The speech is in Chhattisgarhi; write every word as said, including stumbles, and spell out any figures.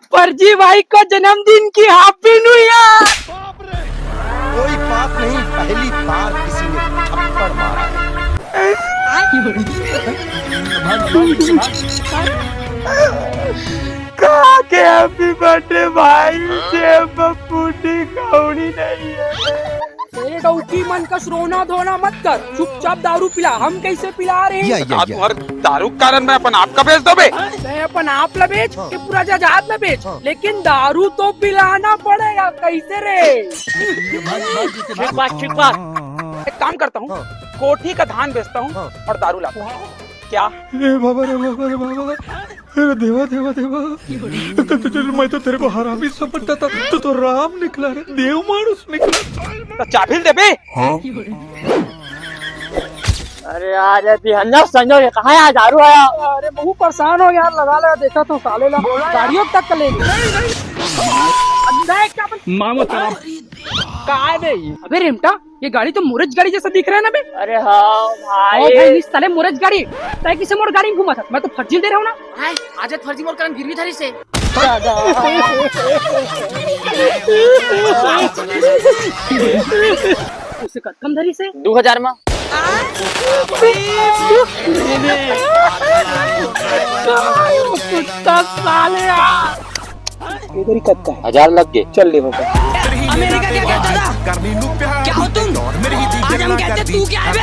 फर्जी भाई को जन्मदिन की हैप्पी न्यू ईयर। कोई बात नहीं, पहली बार किसी ने थप्पड़ मारा है। कहाँ के हैप्पी बर्थडे भाई, जेब में फूटी कौड़ी नहीं है। ए डौकी मन कस रोना धोना मत कर, चुपचाप दारू पिला। हम कैसे पिला रहे हैं? या, या, आप या। हर दारू के कारण मैं अपन आप का बेच दोबे? मैं अपन आप ला बेच के पूरा जायदाद ला बेच, हाँ। लेकिन दारू तो पिलाना पड़ेगा। कैसे रे? ठीक बात, ठीक बात। एक काम करता हूँ, हाँ। कोठी का धान बेचता हूँ हाँ। और दारू लाता हूँ। क्या? ए बाबा रे बाबा रे बाबा, अरे देवा, देवा, देवा। तो, तो, तो, मैं तो तेरे को हरामी समझता था, तू तो राम निकला रे, देव मानुस निकला। तो चाबिल देबे। हाँ। अरे यार, ये बिहन्ना संजो, ये कहाँ यार दारू आया? अरे, बहुत परेशान हो यार, लगा लगा देखा तो साले ला गाड़ियों तक ले गए। अंधा है क्या अपन? मामा तेरा। कहाँ है बे ये? अबे रेमटा, ये गाड़ी तो मुरज गाड़ी जैसा दिख रहा है ना बे? अरे हाँ भाई। ओ भाई, ये साले मुरज गाड़ी। तय किसे मोर गाड़ी में घुमा था? मैं तो फर्जी दे रहा हूँ ना। आज फर्जी मोर करन गिरवी धरी से। उसे कतकम धरी से? दो हजार में। कुत्ता साले यार। इधर ही कत्ता है। हजार लग गए। चल ले बाबा। अमेरिका क्या कहता था? क्या हो तुम? आज हम कहते तू क्या है बे?